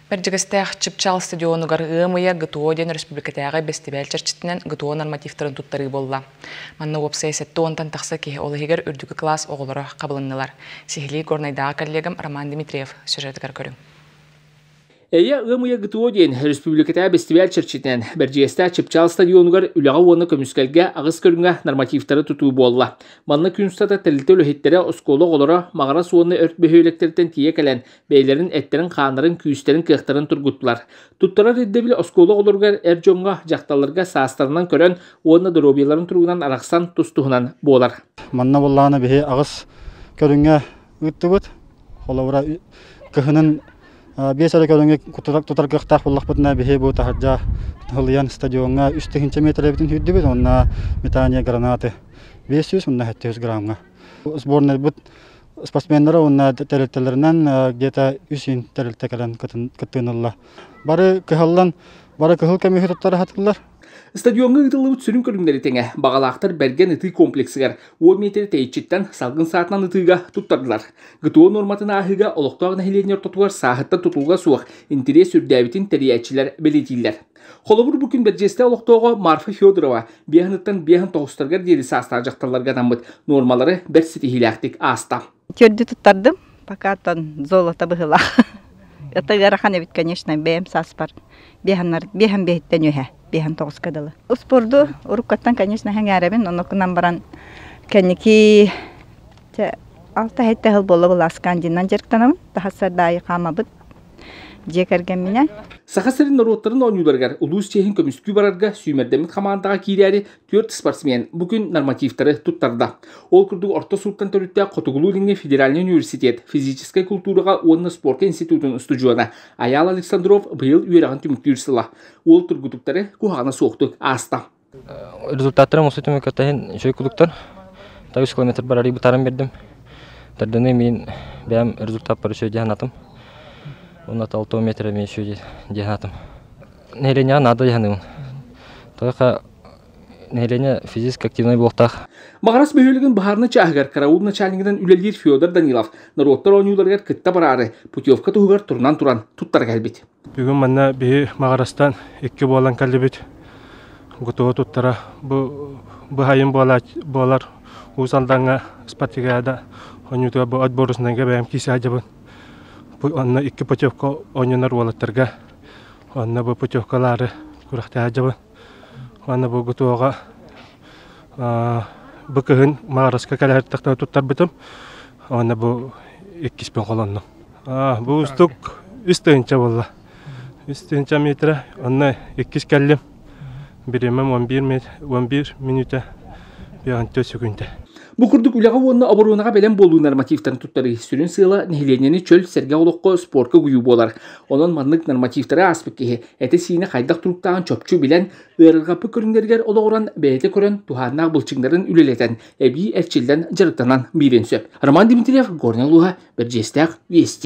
Бэрдьигэстээх Чыпчаал стадионугар ыам ыйа ГТО диэн өрөспүүбүлүкэтээҕи бэстибээл чэрчитинэн ГТО нормативтарын туттарыы буолла. Манна уопсайа 70-тан тахса киһи, ол иһигэр үрдүкү кылаас оҕолоро хабылыннылар. Сиһилии Горнайдааҕы коллегам Роман Дмитриев сюжетыгар көрүҥ. Эйэ ыам ыйа ГТО диэн өрөспүүбүлүкэтээҕи бэстибээл чэрчитинэн Бэрдьигэстээх Чыпчаал стадионугар үлэҕэ уонна көмүскэлгэ аҕыс көрүҥҥэ нормативтары тутуу буолла. Манна күн устата тэрилтэ үлэһиттэрэ, оскуола оҕолоро Маҕарас уонна Өрт бөһүөлэктэриттэн тиийэ кэлэн, бэйэлэрин эттэрин-хааннарын, күүстэрин-кыахтарын тургуттулар. Туттарар ирдэбил оскуола оҕолоругар эр дьоҥҥо, дьахталларга саастарынан көрөн уонна доруобуйаларын туругунан арахсан тус-туһунан буолар. Манна буоллаҕына биһи аҕыс көрүҥҥэ ыыттыбыт. Холобура, кыһынын биэс эрэ көрүҥү тутар кыахтаах буоллахпытына, биһи бу таһырдьа Тылыйан стадиоҥҥа 3 тыһыынча миэтэрэ сүүрдүбүт уонна метание гранаты 500 уонна 700 граммҥа. Сборнайбыт спортсменнара уонна тэрилтэлэринэн где-то үс тэрилтэ кэлэн кыттыынылла. Бары кыһаллан, бары кыһыл көмүһү туттара сатыыллар. Стадиоҥҥа ыытыллыбыт сүрүн көрүҥнэри тэҥэ баҕалаахтар Бэргэн ытыы комплексыгар 10 миэтэрэ тэйиччиттэн салгын саатынан ытыыга туттардылар. ГТО нуорматын ааһыыга олохтоох нэһилиэнньэ ортотугар сааһыттан тутулуга суох интэриэс үрдээбитин тэрийээччилэр бэлиэтииллэр. Холобур, бу күн Бэрдьиэстэ олохтооҕо Марфа Федорова биэһыныттан биэһин тоҕустарыгар диэри саастаах дьахталларга анаммыт нуормалары бэрт ситиһиилээхтик ааста. Төрдү туттардым, пока тон золото быһылаах. Это ыарахан эбит, конечно, бэйэм сааспар. Биэһэн биэһэн биэһиттэн үһэ, биэһэн тоҕуска дылы. Успуорду уруккаттан, конечно, сэҥээрэбин, оннукунан баран кэнники алта сэттэ сыл буолла былааскаан дьарыктанабын. Таһассардаайы хаамабыт дьиэ кэргэмминэн. Саха сирин норуоттарын оонньууларыгар улуус чиэһин көмүскүү барарга сүүмэрдэммит хамаандаҕа киирээри түөрт спортсмен бу күн нормативтары туттарда. Ол курдук орто сууттан төрүттээх Хотугулуу-Илиҥҥи федеральнай университет физическэй култуураҕа уонна спорка институтун устудьуона Айаал Александров быйыл үөрэҕин түмүктүүр сыла. Уол тургутуктары куһаҕана суохтук ааста. Результаттарым осы түмүккэ үчүгэй кулуктар. 3 километр барарый бытаран бердим. Тардыны мин бэйэм результат үчүгэй диэн атым. Онно 6 метр мен үчүгэй диэн атым. Нэһилиэнньэҕэ наада дьаһаныыбын. Тоҕо нэһилиэнньэ физически активнай буолуохтаах. Маҕарас бөһүөлэгин баһаарынай чааһыгар караул начальнигынан үлэлиир Федор Данилов норуоттар оонньууларыгар кытта бараары путевка туһугар турунан туран туттара кэлбит. Бүгүн манна биһи Маҕарастан икки буолан кэллибит. ГТО туттара бу быһайын буолар Уус Алдаҥҥа спартакиада оонньуутугар бу отборусунайга бэйэм киирсэ сылдьабын. Онно икки путевка оонньонор уолаттарга. Онно бу путевкалаары күрэхтэһэ сылдьабын. Уонна бу ГТО-ҕа бу кыһын Маҕараска кэлэ сырыттахтарына туттарбытым. Уонна бу иккиспин холоннум. Бу устук үс тыһыынча буолла. Үс тыһыынча метрэ. Онно иккис кэллим. Бириэмэм 11 мүнүүтэ 54 сөкүүндэ. Бу курдук үлэҕэ уонна оборуонаҕа бэлэм буолуу нормативтарын туттарыы сүрүн сыала нэһилиэнньэни чөл сэргэ олоххо спорка угуйуу буолар. Онон маннык нормативтары ааспыт киһи этэ-сиинэ хайдах туруктааҕын чопчу билэн, ыарырҕаппыт көрүҥнэригэр олоҕуран бэйэтэ көрөн туһааннаах былчыҥнарын үлэлэтэн, эбии эрчиллэн дьарыктанан биэриэн сөп. Роман Дмитриев, Горнай улууһа, Бэрдьиэстээх, Вести.